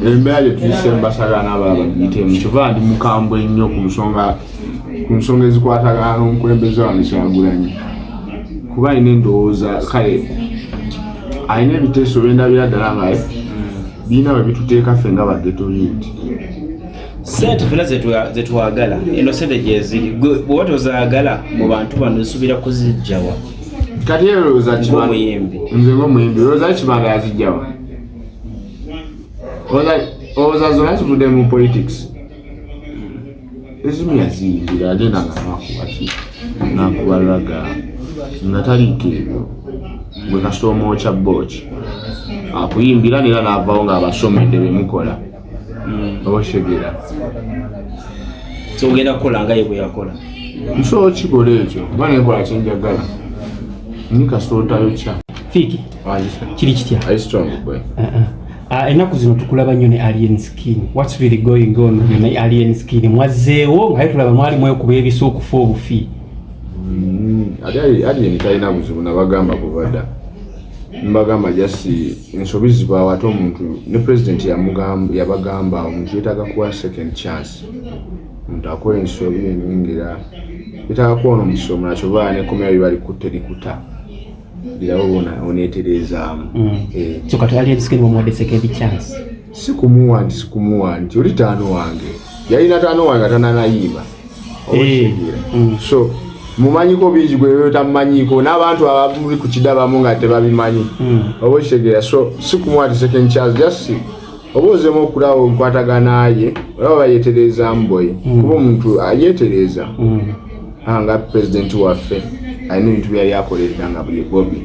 Embeera gye tuyise mbasagala n'abalala bagiyiteemu. Kyova ndi mukambwe nnyo ku nsonga ezikwatagana n'omukulembeze wange Kyagulanyi, kuba alina endowooza, kale alina ebiteeso byendabira ddala nga birina bwe bituteeka ffe nga ba ghetto youth. Sente fena zetwagala eno sente gyeziri. Gwe bw'oba tozaagala mu bantu bano, zisuubira kuzijjawa? Kati erowooza Ng'omuyimbi. Nze ng'omuyimbi, olowooza Kibanda yazijjawa? Olowooza zonna zivudde mu politics? Ezimu yaziyingira, agenda nga nakuba ki, nakuba ragga nga taliiko ebyo. Gwe kasita omwokya booki, akuyimbira nera n'avaawo ng'abasomedde bemukola, oba oshegera. So ogenda kukola nga ye bwe yakola? Nsobola okikola ekyo, kuba nenkola kyenjagala ni kasita otayokya. Fik, kiri kitya? Are you strong, boy? Uh-uh. Ennaku zino tukulaba nnyo ne Alien Skin. What's really going on ne Alien Skin? Mwazzeewo nga tulaba mwali mwekuba ebisuukufu obufi. Ate Alien talina buzibu. Nabagamba kuva dda, mbagamba just ensobi zibaawo, ate omuntu ne president yabagamba omuntu yeetaaga kuwa second chance. Omuntu akola ensobi enengera yeetaaga kuwona omukisa omulala. Kyova nekomera bibali kutta erikuta lirawo bona oneetereezaamu. Eh. So kati Alien Skin bamuwadde second chance? Sikumuwa nti, sikumuwa nti oli taano wange, yalina taano wange atananayimba. Oba so mumanyiko bingi gwe tamumanyiiko n'abantu abamuli ku kidabamu nga tebabimanyi, oba okitegeera? So sikumuwa ti second chance, just oba ozemu okulaba okwatagana ye, olaba bayetereezaamu boye, kuba omuntu ayetereeza. Nga pulezidenti waffe alina ebintu byali akolerera nga buli Bobi,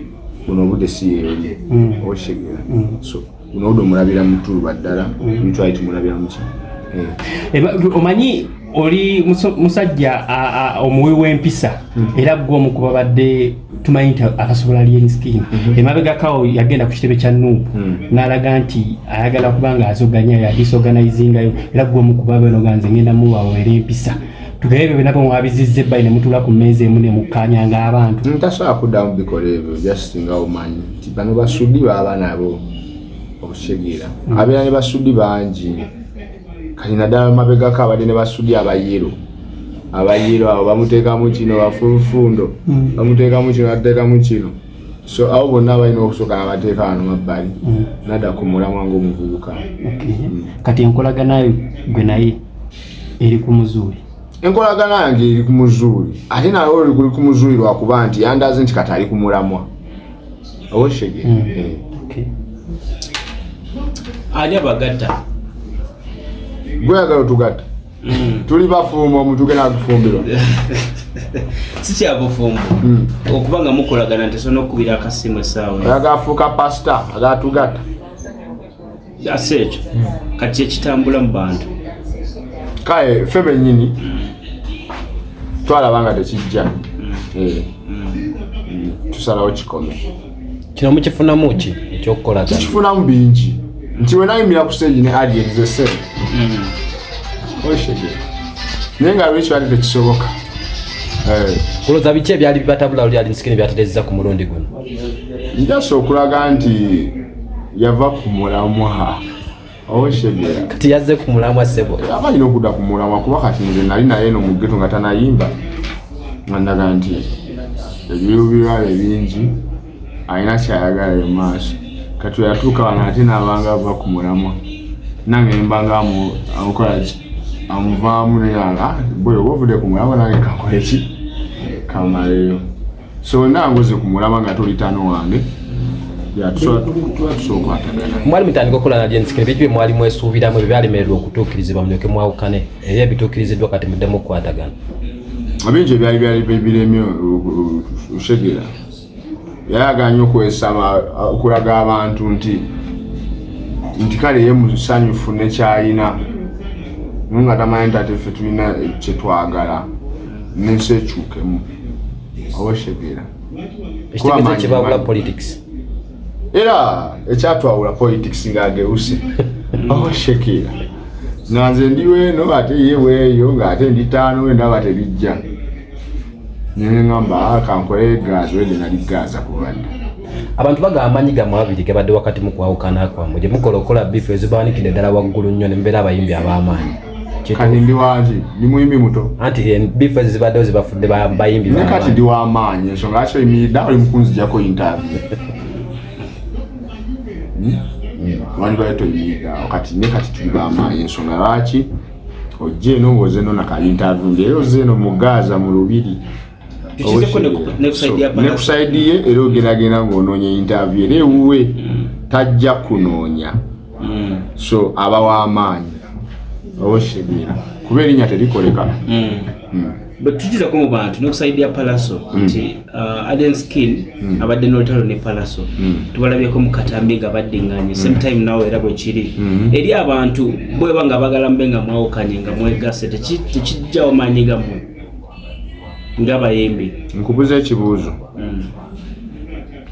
buno obudde si yeeri, oba okitegeera? So buno obudde omulabira mu ttuluba ddala, ebitwali tumulabira muki. Omanyi oli musajja omuwi w'empisa, era gwe omu ku babadde tumanyi nti akasobola Alien Skin. Emabegakawo yagenda ku kitebe kya NUP n'alaga nti ayagala kubanga azoganya yadisorganizingayo, era gwe omu ku babenoga nze ngenda mubaweera empisa. Tugaye ebyo byonna bwe mwabizizza ebbayi ne mutuula ku mmeeza emu ne mukkaanya ng'abantu. Ntasobola kuddamu bikola ebyo, just nga omanyi nti bano basudi baba nabo, okukitegeera, abeera ne basudi bangi. Kati naddala mabegako abadde ne basudi abayero, abayero abo bamuteekamu kino, bafunfundo bamuteekamu kino, bateekamu kino. So abo bonna balina okusooka nabateeka wano mabbali, nadda ku mulamwa ng'omuvubuka. Okay. Kati enkolaganayo gwe naye eri ku muzuuli? Enkolagana yange eri ku muzuuli, ate naye oli kuli ku muzuuli lwakuba nti yandaze nti kati ali ku mulamwa, oba okitegeera? Eh. Okay. Ani abagatta? Gweyagala otugatta, tuli bafumbo, omuntu genda kufumbirwa. Si kyabufumbo, okuba nga mukolagana nti osobola okukubira akasimu essaawa eyo. Oyagala afuuka pasita agatugatta? Ase ekyo kati kyekitambula mu bantu. Kale ffe bennyini twalaba nga tekijja. Eh. Tusalawo kikome. Kino mukifunamu ki ekyokukolagana? Tukifunamu bingi, nti wenayimira ku stage ne Alien ze same, oshege, naye nga lwekyo ate tekisoboka. Eh. Kulowooza biki ebyali bibatabula luli Alien Skin byaterezza ku mulundi guno? Njasa okulaga nti yava ku mulamwa, oshegera? Kati yazze ku mulamwa, ssebo? Aba alina okudda ku mulamwa, kuba kati nze nali naye eno mu ghetto nga tanayimba, nga ndaga nti ebiruubirwa bye bingi, alina kyayagala mu maaso. Kati weyatuuka wano ate naabanga ava ku mulamwa, nange nembanga amukola ki, amuvaamu, neyanga boy oba ovudde ku mulamwa, nange kankole ki, kamaleyo. So nangoze ku mulamwa nga toli tano wange, ya tuba tusobola okukwatagana. Mwali mutandika okukola na Alien Skin, biki bye mwali mwesuubiramu ebyo byalemererwa okutuukirizibwa mulyoke mwawukane, era ebituukiriziddwa kati muddemu okukwatagana? Bingi ebyali biremye, oshegera? Yayagala nnyo okwesama, okulaga abantu nti kale ye musanyufu nekyayina, naye nga tamanyi nti ate ffe tulina kyetwagala n'ensi ekyukemu, oba oshegera? Ekitegeeza ekibawula politics? Era ekyatwawula politics, ng'agewuse, oshekera, nga nze ndi weeno ate ye weeyo, ng'ate ndi taano we, ndaba tebijja, neŋŋamba, "Ah, kankole Gaza wede nali Gaza kubadde." Abantu bagamba amanyi gammwe ababiri gabadde wakati mu kwawukana kwammwe, gye mukola okukola beef ezibaanikidde ddala waggulu nnyo ne mubeera abayimbi ab'amaanyi. Kati ndi wangi, ndi muyimbi muto. Anti beef ezo zibaddewo zibafudde bayimbi Ne kati ndi w'amaanyi, ensonga lwaki oyimiridde oli mukunzijako interview? Wandibadde toyimiridde awo kati. Ne kati tuli b'amaanyi, ensonga lwaki ojja eno ng'oze eno naka interview, ng'era ozze eno mu Gaza mu Lubiri. Tukizeko ne ku side ya So, ne ku side ye era ogendagenda ng'onoonya interview, era ewuwe tajja kunoonya. So aba w'amaanyi, oba okitegeera, kuba erinnya terikoleka. But tukizako mu bantu ne ku side ya Palaso nti Alien Skin abadde n'olutalo ne Palaso, tubalabyeko mu katambi nga baddiŋŋanye same time nawe, era bwe kiri eri abantu bweba nga bagala mube nga mwawukanye nga mwegasse, tekijjawo maanyi gammwe ng'abayimbi? Nkubuza ekibuuzo.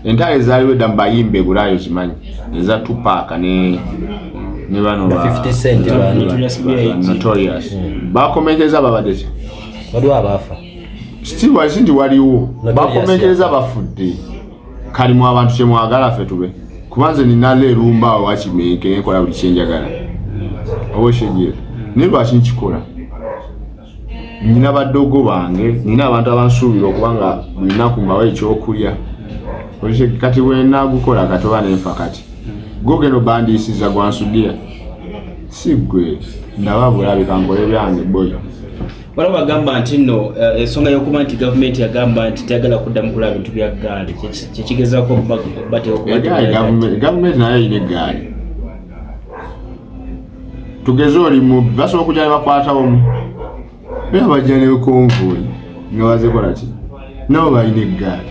Entalo ezaaliwo edda mu bayimbi e Bulaayo zimanyi, eza Tupac ne bano Ba 50 Cent bani. Notorious B.I.G. Notorious bakomekereza babadde ki? Waliwo abaafa. Still wasi nti waliwo Notorious bakomekereza yafa. Bafudde. Kali mu abantu kyemwagala ffe tube, kuba nze nina leerumba awo wakimenke nenkola buli kyenjagala, oba okitegeera? Naye lwaki nkikola? Nina badogo bange, nina abantu abansuubira okuba nga buli lunaku mbawa ekyokulya. Kati bwenagukola kati oba nenfa, kati gogenda obandiisiza gwansudiya, si gwe ndaba bulabi, kankole byange boy. Waliwo bagamba nti nno ensonga y'okuba nti gavumenti yagamba nti teyagala kuddamu kulaba bintu bya ggaali kyekigezaako bateeka. Egaali, gavumenti nayo erina eggaali. Tugeze oli mubbi, basobola okujja ne bakwata omu, naye bajja ne convoy nga bazikola ki? Nabo balina eggaali,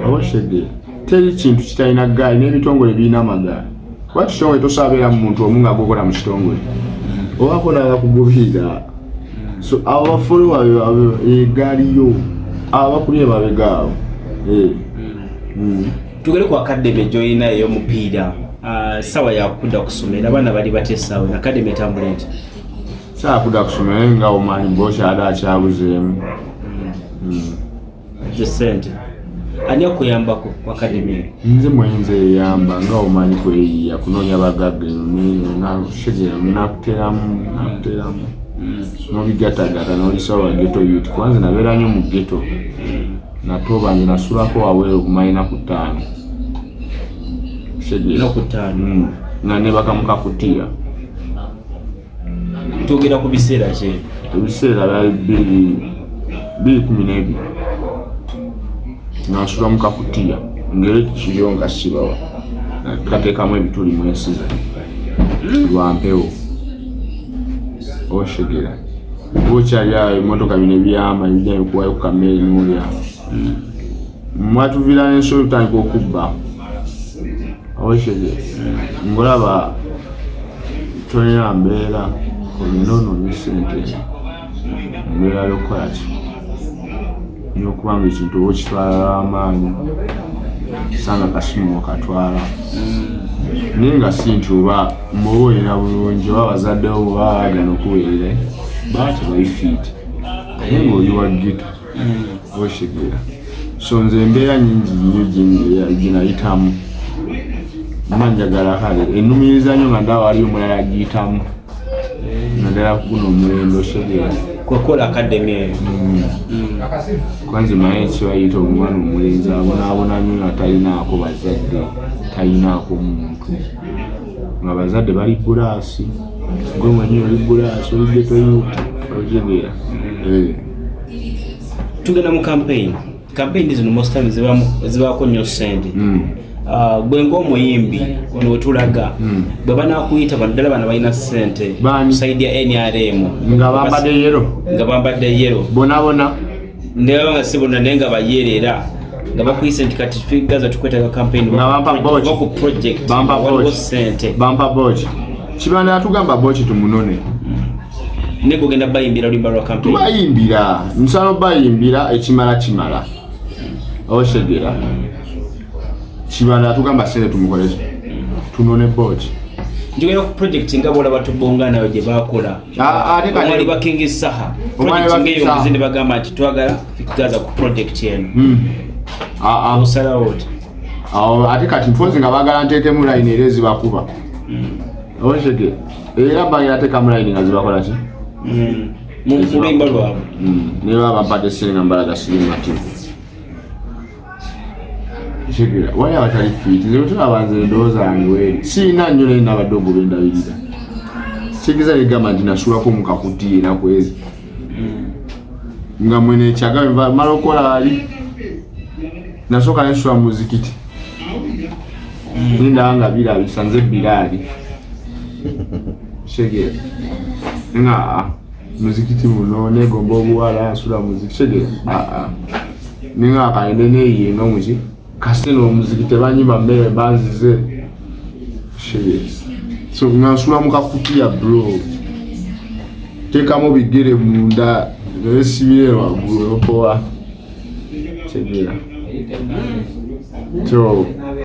oba okitegeera? Teri kintu kitalina ggaali, n'ebitongole birina amagaali. Kuba kitongole tosobola mu muntu omu nga gokola mu kitongole, obako n'abakugubirira. So abo bafollowa eggaali yo, abo bakuli emabega awo. Eh. Tugere ku academy gyolina ey'omupiira. Ah, sawa yakudda kusomera, abaana bali batya essaawa eno? Academy etambula eti? Saakudda kusomera, naye nga omanyi bokyali akyabuzeemu. Sente ani akuyambako ku academy eyo? Nze mwenze eyamba, nga omanyi kweyiya kunoonya bagagga eno nakuteramu nakuteramu nobigatagata nolisawa ghetto youth, kubanze nabeera nnyo mu ghetto, natoba nze nasulako wabweru okumala enaku 5. Kitegeera? Enaku 5? Nga nebaka mu kakutiya. Twogera ku biseera ki? Ebiseera byali 2012, nga nsula mu kakutiya ngeri kiriyo nga sibawa, kateekamu ebituli mwensiza lwampewo, oshegera oba okyali awo emotoka bino ebyama ebijja bikuwayo ku kamere nolya. Mwatuviira n'ensobi tutandika okubba, oshegera ngolaba tolina mbeera, olina onoonya sente, embeera yokukola ki, nokuba nga ekintu oba okitwala lwamaanyi, sanga kasimu okatwala, naye nga si nti oba muba olina bulungi oba abazaddewo oba bagana okuweerera baba tebabifiiti, naye ngaoli wa ghetto, oshegera. So nze embeera nyingi nnyo gyenayitamu, mba njagala kale ennumiriza nnyo nga ndaba waliyo omulala agiyitamu, naddala kuguno omulembe, oshegera. Kwekola academy eyo? Kwanze manyi ekibayita omwana omulenzi abonaabona nnyo nga talinaako bazadde, talinaako muntu, nga bazadde bali bulaasi, gwe mwenyi oli bulaasi, oli ghetto youth, otegeera? Eh. Tugenda mu campaign. Campaign zino most times zibaako nnyo sente. Ah, gwe ng'omuyimbi ono wetulaga bwe banakuyita bano ddala bano balina sente Bani? side ya NRM. Nga bambadde yellow? Nga bambadde yellow. Bona bona? Nebaba nga si bonna, naye nga bayero, era nga bakuyise nti kati Fik Gaza tukwetaga campaign. Nga bampa boki. Oba ku project. Bampa waliwo boki. sente. Bampa boki. Kibanda yatugamba boki tumunone. Naye gogenda bayimbira oluyimba lwa campaign? Tubayimbira, nsano bayimbira ekimala kimala, oshegera. Kibanda yatugamba sente tumukolese tunone boki. Njogera ku project nga bolaba tubonga nayo gye bakola. Ah, ate kati- Omwali ba King Saha. Omwali Project ba ng'eyo King Saha. ngize ne bagamba nti twagala Fik Gaza ku project eno. Ah, ah. Osalawo oti? Awo ate kati mpozi nga baagala nteekemu layini era ezibakuba. Oshege era bagenda teekamu layini nga zibakola ki? Mu luyimba lwabwe. Naye baba bampadde sente nga mbalaga siri mativu. Kitegeera, wali abatali fit. Nze bwetulaba, nze endowooza yange weeri siina nnyo, naye nabadde ogoba endabirira. Kitegeeza negamba nti nasulako mu kakutiya enaku ezi nga mwene ekyagabe mala okukola ali nasooka nensula mu muzikiti, nindaba nga birabisa nze biraali. Kitegeera nga muzikiti muno negomba obuwala nsula muzikiti. Kitegeera ninga akayende neyiyenga muki kasite n'omuzikiti tebanyima mmere banzize. Kitegeera, so nga nsula mu kakutiya bro, teekamu bigere munda nesibire waggulu okowa. Kitegeera, so